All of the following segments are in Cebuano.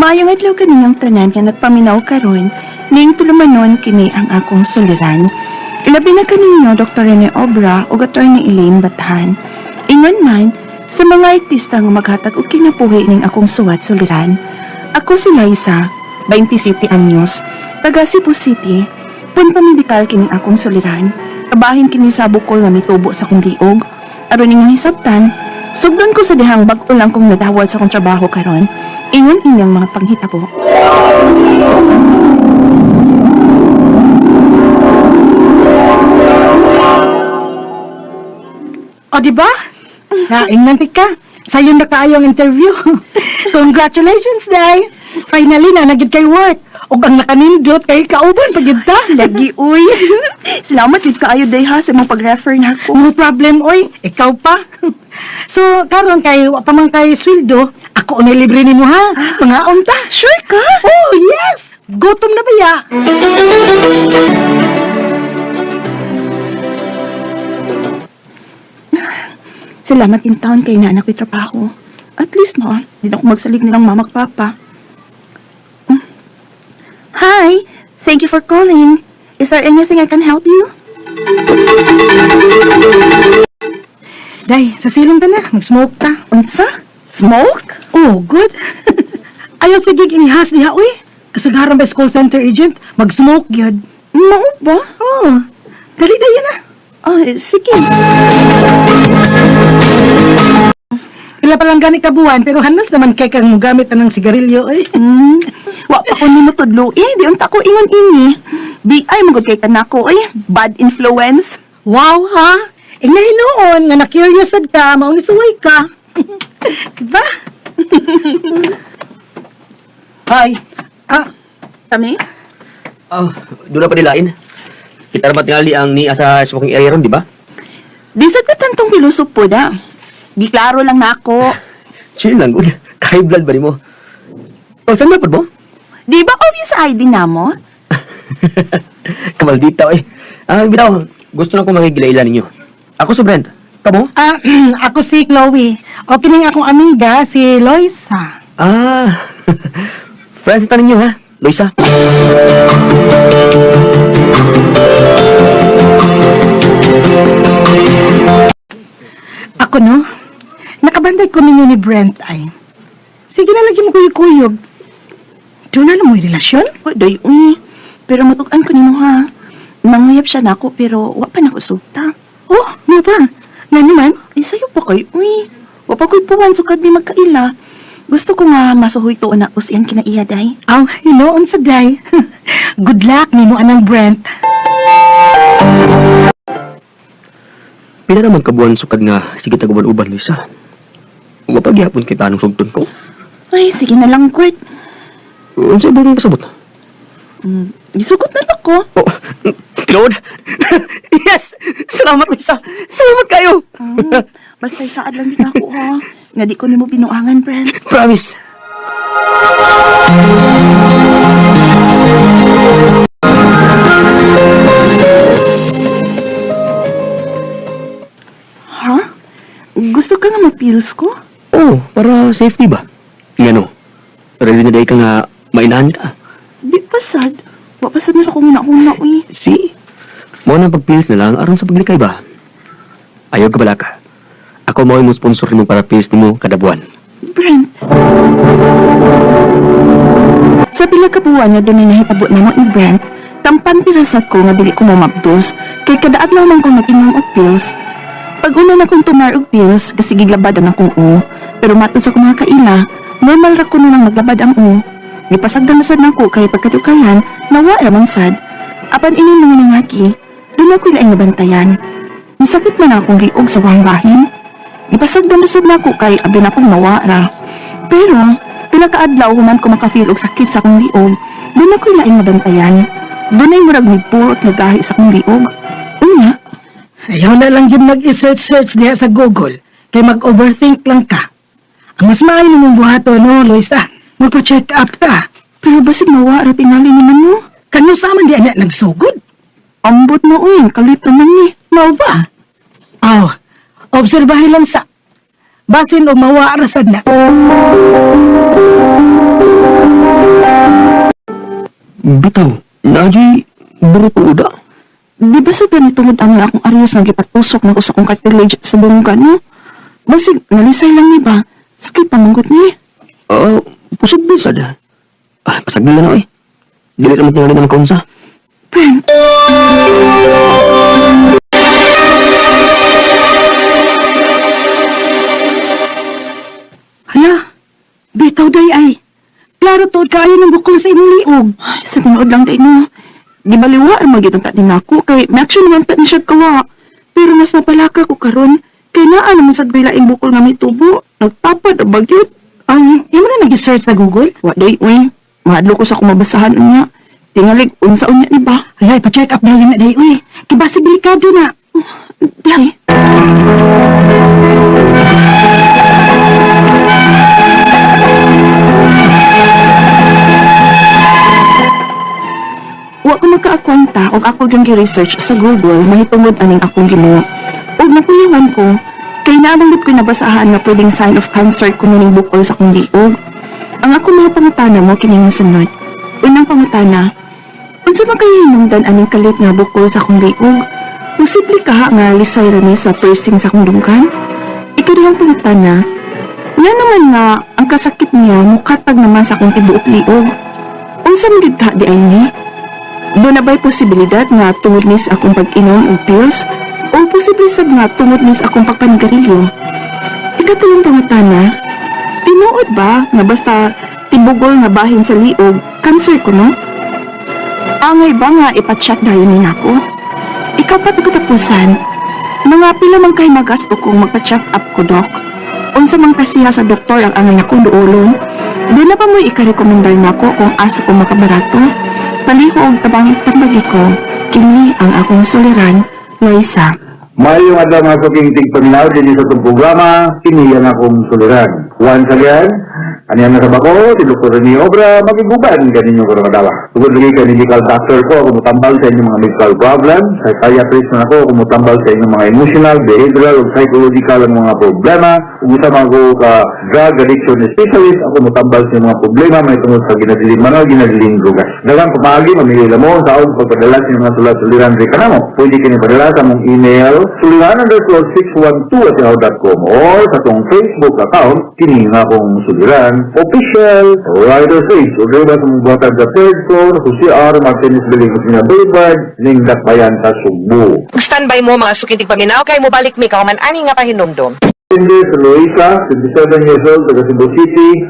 Maayong adlaw kaninyong tanan nga nagpaminaw karon ning tulumanon kini ang akong suliran. Ilabi na kaninyo Dr. Rene Obra ug Attorney Elaine Bathan. Ingon man sa mga artista nga maghatag og kinabuhi ning akong suwat suliran. Ako si Liza, 27 anyos, taga Cebu City. Punto medikal kining akong suliran. Kabahin kini sa bukol nga mitubo sa akong liog. Aron inyong hisabtan, sugdon ko sa dihang bag-o lang kong nadawat sa akong trabaho karon. Ingon inyong mga panghitabo. O, di ba? Naingnan ka. Sayon na kaayo ang interview. Congratulations, Day. Finally, na nagid kay work. Ug ang nakanindot kay kauban pa gid ta. Lagi, uy. Salamat gid kaayo day ha sa imong pag-refer nako. No problem, oy. Ikaw pa. So, karon kay wa pa man kay sweldo, ako na libre nimo ha. Mga unta. Sure ka? Oh, yes. Gutom na baya. Salamat in town kay naanak ko'y trabaho. At least no, di na ako magsalig nilang mama at papa. Hi! Thank you for calling. Is there anything I can help you? Day, sa silong ta na, mag-smoke ta. Unsa? Smoke? Oh, good. Ayaw sige inihas diha uy. Kasagaran ba sa call center agent, mag-smoke gyud. Mao ba? Oh, dali dayon na. Ah, eh, sige. Pila pa lang gani ka buwan, pero hanas naman kay kang mogamit na ng sigarilyo eh. Wa pa ko nimo tudlo eh. Di unta ko ingon ini. Di ay magud kay kanako eh. Bad influence. Wow ha! Ingna hinuon nga na-curious sad ka, mao ni suway ka. Diba? Hi! Ah, Kami? Oh, doon na pa nilain. Kita naman tingali ang niya sa smoking area ron, di ba? Di sa katantong piluso po da. Giklaro lang na ako. Chill lang, good. Kahit blood ba mo? Oh, saan dapat mo? Di ba obvious ID na mo? Kamaldita, eh. Ah, bitaw, gusto na ko makikilailan ninyo. Ako si Brent. Kamo? ah ako si Chloe. O kining akong amiga si Loisa. Ah, friends na ninyo, ha? Loisa? Ako no, nakabanday ko ninyo ni Brent ay. Sige na lagi mo kuyog-kuyog. Doon na mo relasyon? Wa day uy. Pero matukan ko nimo ha. Nanguyab siya nako pero wa pa nako sugta. Oh, mo ba? Nga naman? Ay sayo pa kay uy. Wa pa ko'y puwan sukad mi magkaila. Gusto ko nga masuhoy tuon na ko siyang kinaiya day. Aw, hinoon sa day. Good luck nimo anang Brent. Pila naman kabuan sukad nga sige taguban-uban, Loisa. Mapagyapon kita anong sugton ko. Ay sige na lang Kurt. Unsa ba pasabot? Gisugot na to ko. Oh, tinuod. Yes! Salamat, Loisa. Salamat kayo. Basta isaad lang din ako ha. Nga di ko nimo binuangan, Brent. Promise. Ha? Gusto ka nga ma-pills ko? Oh, para safety ba? Ngano? Ready na day ka nga mainahan ka. Di pa sad. Wa pa sad na sa kong una-una uy. See? Mo na pagpills na lang aron sa paglikay ba? Ayaw ka bala ka. Ako mo mo sponsor nimo para pills nimo kada buwan. Brent. Sa pila ka buwan nga dunay nahitabo namo ni Brent, tampan pirasat ko nga dili ko momabdos kay kada adlaw man ko nag-inom og pills. Pag una na kong tumar og pills, kasi giglabad ang akong u. Pero matod sa akong mga kaila, normal ra ko na lang maglabad ang u. Gipasagdan na sad nako kay pagkadukayan, nawa ra man sad. Apan ini mga nangaki, doon ako laing nabantayan. Masakit man akong liog sa wang bahin. Gipasagdan na sad nako kay abi na akong nawa ra. Pero, pila ka adlaw human ko makafeel og sakit sa akong liog, doon ako'y laing nabantayan. Doon ay murag nipurot nga gahi sa akong liog. Unya, Ayaw na lang yun mag-search-search niya sa Google. Kay mag-overthink lang ka. Ang mas maayo nimong buhato, no, Loisa? Magpa-check up ka. Pero basig mawa ra tingali ni no. Kano sa man di anak nagsugod? Ambot na uy, kalit naman ni. Mao ba? Aw, obserbahin lang sa. Basin o mawa rasad na. Bitaw, naadyo'y buruto uda. Di ba sa ganito tungod ang akong aryos nga gipatusok na ko sa akong cartilage sa dunggan, no? Basig, nalisay lang ni ba? Sakit pamanggot ni. Ah, posible sad. Ah, pasagil na na oy. Dili naman tingali na makaunsa. Brent, Hala, bitaw day ay. Klaro tuod kaayo ng bukol sa imong liog. Ay, sa tinuod lang kay no. Di baliwa ang magitong ta din ako kay may action naman ta ni siya kawa. Pero mas napalaka ko karon kay naa naman sa laing bukol nga may tubo. Nagtapad ang bagyot. Ang imo na nag-search sa Google? Wa day uy. Mahadlo ko sa kumabasahan unya. Tingalig unsa unya ni ba? Hala, ipa-check up dayon na day uy. Kay basig delikado na. Day. Wa ko makaakwenta og ako yung gi-research sa Google mahitungod aning akong gibuhat. Og nakuyawan ko kay naabang ko nabasahan nga pwedeng sign of cancer kuno ning bukol sa akong liog. Ang ako mga pangutana mo kini mosunod. Unang pangutana, unsa man kay hinungdan aning kalit nga bukol sa akong liog? Posible kaha nga lisay ra ni sa piercing sa akong dunggan? Ikadihang pangutana, nga naman nga ang kasakit niya mukatag naman sa akong tibuok liog. Unsa man gid ka di ay ni? Doon na ba'y posibilidad nga tungod ni sa akong pag-inom og pills o posible sab nga tungod ni sa akong pagpanigarilyo? Ikatulong pangutana, tinuod ba nga basta tibugol nga bahin sa liog, cancer ko no? Angay ba nga ipacheck dayon ni nako? Ikapat na katapusan, mga pila man kay magasto kung magpa-check up ko, Dok. Unsa man kasiha sa doktor ang angay nakong duolon, doon na pa mo'y ikarekomendar nako kung asa ko makabarato. Palihog tabang tambagi ko, kini ang akong suliran, Loisa. Maayong adlaw mga suking tigpaminaw dinhi sa atong programa, kini ang akong suliran. Once again, ani ang nasa bako, si Dr. Rene Obra, magiguban ganinyo karong adlaw. Tungod lagi kay medical doctor ko, ako motambal sa inyong mga medical problem, psychiatrist man ako, ako motambal sa inyong mga emotional, behavioral, ug psychological ang mga problema. Ug usa man ko ka drug addiction specialist, ako motambal sa inyong mga problema may tungod sa ginadiling man o ginadiling drugas. Daghang pamaagi, mamili mo sa og pagpadala sa inyong mga sulat-suliran diri kanamo. Pwede kini padala sa among email suliran_612@yahoo.com or sa atong Facebook account kini nga akong suliran official writer page o diba sa mong buhatan sa third floor Jose R. Martinez Building, Ospina Boulevard, Ningdakbayan sa Sugbo. Standby mo mga sukintig paminaw kay mobalik mi kauman ani nga pahinumdom. Hindi si Luisa, 27 years old, taga Cebu City.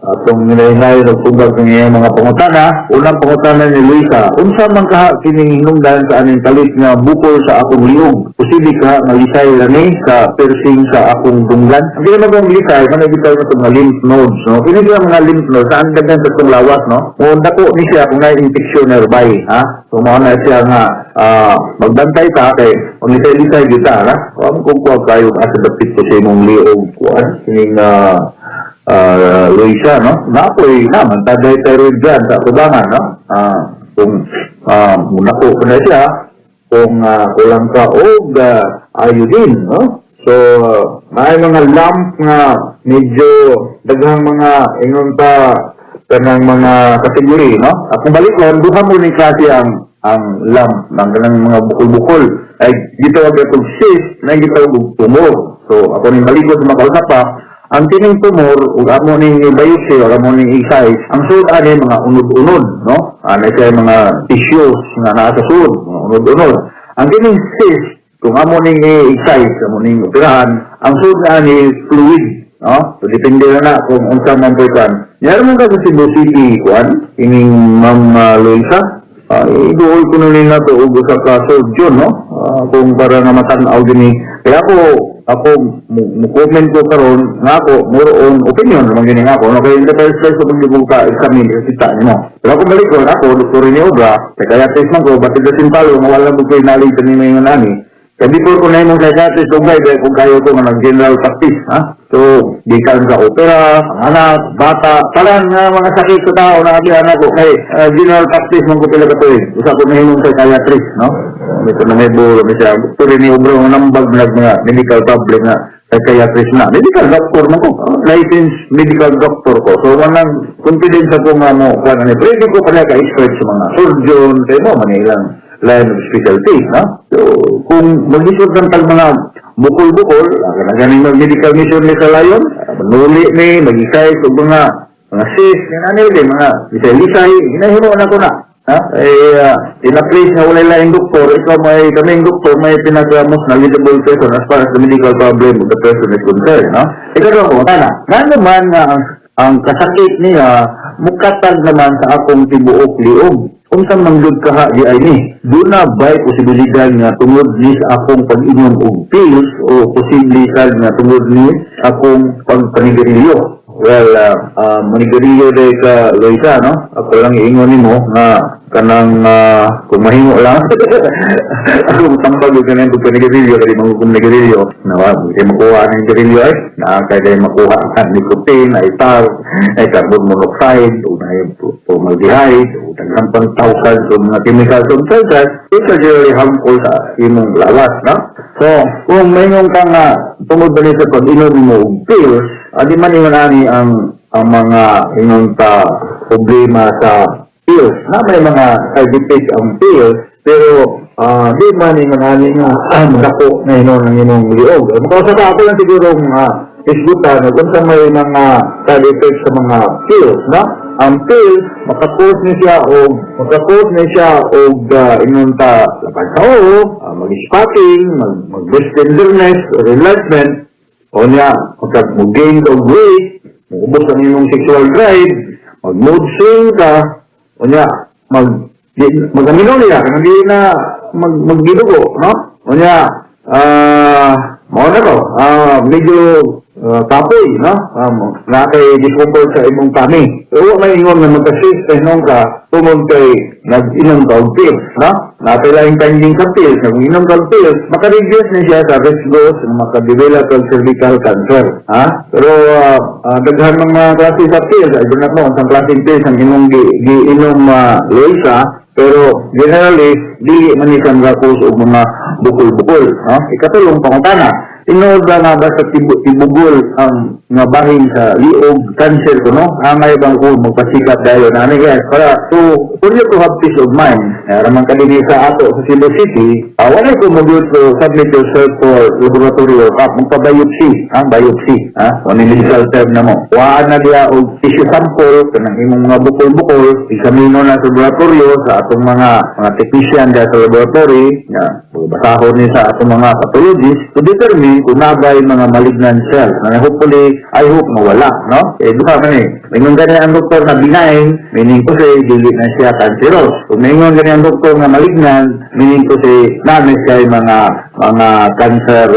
Atong hinahinay nagtubag ng iyang mga pangutana. Unang pangutana ni Luisa, unsa man kaha kining hinungdan sa aning kalit nga bukol sa akong liog? Posible ka nga lisay lani sa piercing sa akong dunggan? Ang ginamagong lisay, man bitaw na itong mga lymph nodes, no? Kini siya mga lymph nodes, saan daghan sa itong lawas, no? Kung dako ni siya kung na-infection nearby, ha? So, mao na siya nga magbantay ta kay kung lisay-lisay gyud ta, ha? Kung kung kuha kayo asa dapit ko sa imong liog kuan kining Luisa, no? Napoy naman taday thyroid gland sa tubangan, no? Kung munako ko na siya, kung kulang ka og iodine, no? So, may mga lump nga medyo daghang mga ingon ta kanang mga kategori, no? At kung balikon, duha mo ni klase ang lump ng kanang mga bukol-bukol. Ay gitawag og cyst, na gitawag og tumor. So, ako ning balikon sa makausap pa, ang kining tumor ug amo ning biopsy o amo ning i-size, ang sud ani mga unod-unod, no? Ana siya mga tissues nga naa sa sud, mga unod-unod. Ang kining cyst, kung amo ning i-size, amo ning operahan, ang sud ani fluid, no? So depende na na kung unsa man po kuan. Nyaro man ka sa Cebu City kuan, ining Ma'am Luisa, iduol ko na nila to og usa ka surgeon, no? Kung para nga matan-aw gini. Kaya ako mo comment ko karon nga ako more on opinion naman gini nga ako, no? Kaya in the first place ko pag ka examine kita nimo. Pero kung balik ko ako Dr. Rene Obra, psychiatrist man ko, but the simpalo nga wala mo kay knowledge ani may nani. Kaya before ko na imong psychiatrist dugay dahil kung kayo ko nga nag-general practice, ha? So, gikan sa opera, anak, bata, tanan nga mga sakit sa tao na abihan ako kay general practice man ko pila ka tuig. Usa ko nahimong psychiatrist, no? May ko na may bulo, may siya. Doktor ni Obra, ang nambag na mga medical problem nga. Psychiatrist na. Medical doctor man ko. Licensed medical doctor ko. So, walang confidence ako nga mo. Kung ano, pwede ko pala ka-expert sa mga surgeon, kay mo, man ilang line of specialty, no? So, kung mag-isod ng tag mga bukol-bukol, na ganing mag-medical mission ni sa Lion, manuli ni, mag-isay, og mga cyst, yan ano yun, mga lisay-lisay, hinahimo na ko na. Ha? Eh, in a place nga walay laing doktor, ikaw may, kaming doktor, may pinaka most knowledgeable person as far as the medical problem of the person is concerned, no? Ikaw daw ko, tana, nga naman nga ang kasakit niya, mukatag naman sa akong tibuok liog. Unsa man gud kaha di ay ni? Duna ba'y posibilidad nga tungod ni sa akong pag-inom og pills o posible sad nga tungod ni akong pagpanigarilyo? Well, manigarilyo day ka, Loisa, no? Ako lang iingon nimo nga kanang kung mahimo lang ako tambag og kanang pagpanigarilyo kay di man ko manigarilyo na wa kay makuha ang garilyo ay na kay kay makuha ang nicotine ay tar ay carbon monoxide o na formaldehyde o daghan pang thousands of mga chemical substances which are generally harmful sa imong lawas, no? So kung mayroon ka nga tungod ba ni sa pag-inom mo og pills, di man ingon ani ang mga ingon ta problema sa pills na may mga side effects ang pills, pero di man ingon ani nga dako na hinon ang imong liog. Makausa ka ako lang siguro nga isgutan kung sa may mga side effects sa mga pills, no? Ang pills maka-cause ni siya og ingon ta labad sa ulo, mag-spotting, mag breast tenderness or enlargement, o niya, magka mo-gain og weight, muubos ang imong sexual drive, mag mood swing ka, o niya, mag-amenorrhea, kanang di na maggidugo, no? O niya, mao na to, medyo kapoy, no? Na kay discomfort sa imong tummy. Pero wa may ingon nga magka-cyst ka ka tungod kay nag-inom ka og pills, no? Naa laing finding sa pills, nga kung inom ka og pills, maka-reduce ni siya sa risk na maka-develop og cervical cancer, ha? Pero daghan mga klase sa pills, I do not know unsang klaseng pills ang imong giinom, Loisa, pero generally dili man ni siya maka-cause og mga bukol-bukol, no? Ikatulong pangutana, tinuod ba nga basta tibugol ang nga bahin sa liog, cancer ko, no? Angay bang ko magpa-check up dayon ani guys para to for you to have peace of mind? Raman ka dinhi sa ato sa Cebu City, wala ko mo to submit yourself for laboratory workup, magpa-biopsy, ang biopsy, ha, kung ano medical term na mo. Waan na diya og tissue sample kanang imong mga bukol-bukol, eksamino na sa laboratorio sa atong mga technician diya sa laboratory nga basahon ni sa atong mga pathologist to determine kung nabay mga malignant cells na hopefully, I hope nga wala, no? Eh duha man eh. Mingon gani ang doktor na benign, meaning to say dili na siya cancerous. Kung mingon gani ang doktor nga malignant, meaning to say naa na siya mga cancer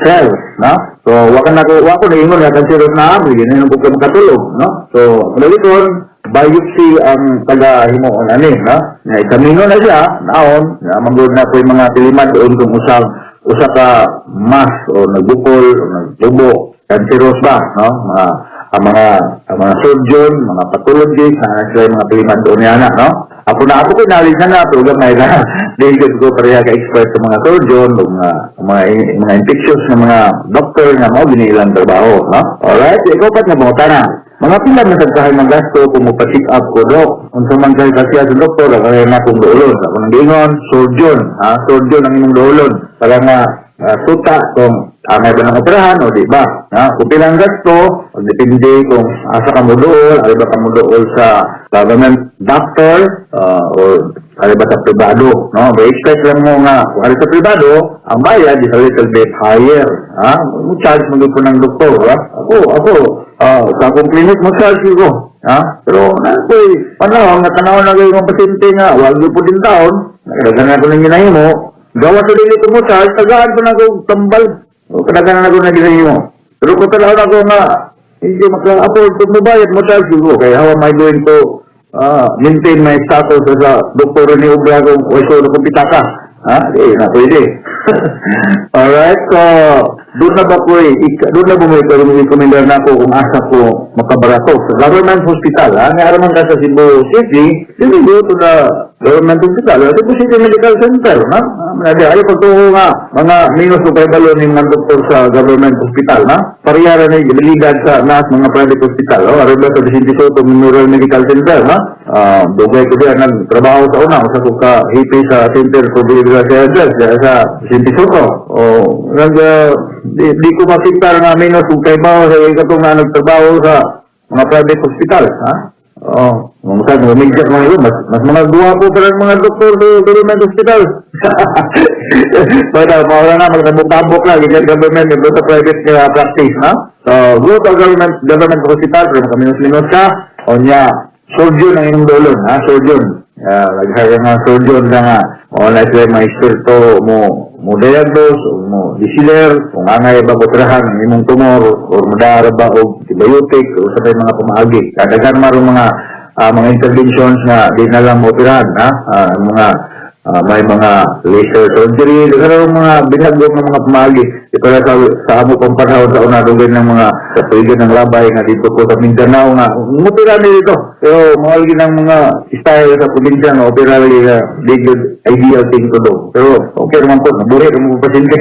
cells, no? So wa ka na ko wa ko naingon nga cancerous na amo, di na ko makatulog, no? So kon biopsy ang taga-himuon ani, no? Nga ikamino na siya, naon, na manggod na po yung mga piliman doon kung usang usa ka mass o nagbukol o nagtubo, cancerous ba, no? Mga ang mga surgeon, mga pathologist, na sila yung mga piliman doon niya na, no? Ako na ako ko knowledge na na, pero gamay na. Dili ko pareha ka expert sa mga surgeon, o mga infectious na mga doctor nga mao gini ilang trabaho, no? Alright, ikaw pat nga pangutana. Mga pila man sad kahay magasto kung mo-check up ko, dok? Unsa man kay kasiya sa doktor, ang kaya na kong duolon. Ako nang giingon, surgeon, ha? Surgeon ang imong duolon. Para nga suta kung angay ba ng operahan o di ba? Ha? Kung pilang gasto, depende kung asa ka mo duol, ari ba ka mo duol sa government doctor or ari ba sa pribado, no? Ba expect lang mo nga kung ari sa pribado, ang bayad is a little bit higher, ha? Mo charge mo po ng doktor, ha? Ako, sa akong clinic mo charge ko, ha? Pero na ko'y panahon nga tanaw na kayo mga pasyente nga wag po din taon, nagdagan na ko nang ginahimo, gawa sa dili ko mo charge, tagaan ko na ko tambal. O kadaghan na ko na ginahimo. Pero kung tanaw na ko nga hindi maka-afford kung mobayad mo charge ko, kaya how am I going to maintain my status as a doktor ni obra kung o kung pitaka? Ha? Di na pwede. Alright, so doon na ba mo i-recommendar na ako kung asa ko makabarato? Sa government hospital, ha? Nga araman ka sa Cebu City, you will go to the Government hospital, Cebu City Medical Center, no? Nadi ayo pagtuo nga mga minus o kabalo ning mga doktor sa government hospital, no? Parehara ni gilidad sa nas mga private hospital, no? Aron ba sa Vicente Sotto Memorial Medical Center, no? Dugay ko diyan nagtrabaho sa una, usa ko ka hepe sa Center for Behavioral Sciences diya sa Vicente Sotto. O nag di ko makita nga minus kung kay sa katong nga nagtrabaho sa mga private hospital, ha? Oo. Mga saan, mga major mga iba, mas mga guwapo pa rin mga doktor sa government hospital. Pero mawala na, magtabok-tabok lang, ganyan government, yung sa private nga practice, ha? So, go to government hospital, pero makaminos-minos ka, o niya, surgeon ang inyong dolon, ha? Surgeon. Nag-hire nga surgeon na nga, o na sila mga eksperto mo diagnose o mo disiler kung angay ba operahan ang imong tumor or modara ba og antibiotic o sa may mga pamaagi. Kadaghan marong mga interventions nga di na lang operahan, ha? Mga may mga laser surgery, daghan mga binagong nga mga pamaagi. Di para sa amo pang panahon sa una, dugay ng mga sa ng labay nga dito ko sa Mindanao nga mopera ni dito. Pero mahal lagi ng mga style sa probinsya nga opera lagi nga di good ideal thing to do. Pero okay naman po, nabuhi naman po pasyente.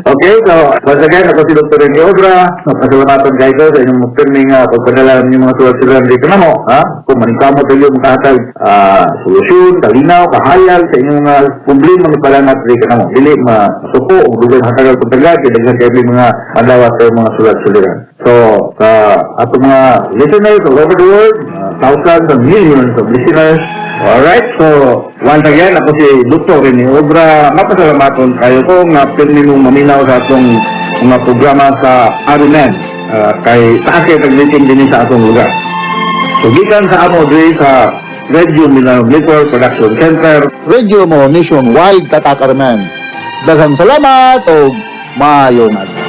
Okay, so once again, ako si Dr. Rene Obra. Mapasalamatan kayo sa inyong pirming pagpadala ng inyong mga sulat-sulat dito na mo. Ha? Kung maningkamot kayo makahatag solusyon, kalinaw, kahayag sa inyong mga problema ni palanat dito na mo. Dili masuko o dugay hatagal kung tagad, kaya daghan kayo mga madawat sa mga sulat-suliran. So, sa atong mga listeners all over the world, thousands and millions of listeners. Alright, so once again, ako si Dr. Rene Obra. Mapasalamaton kayo ko nga pirmi mong maminaw sa atong mga programa sa Arunan. Kay sa akin nag-meeting din sa atong lugar. So, gikan sa amo diri sa Radio Mindanao Network Production Center, Radio mo nationwide, tatak, Armen. Daghang salamat og maayong adlaw.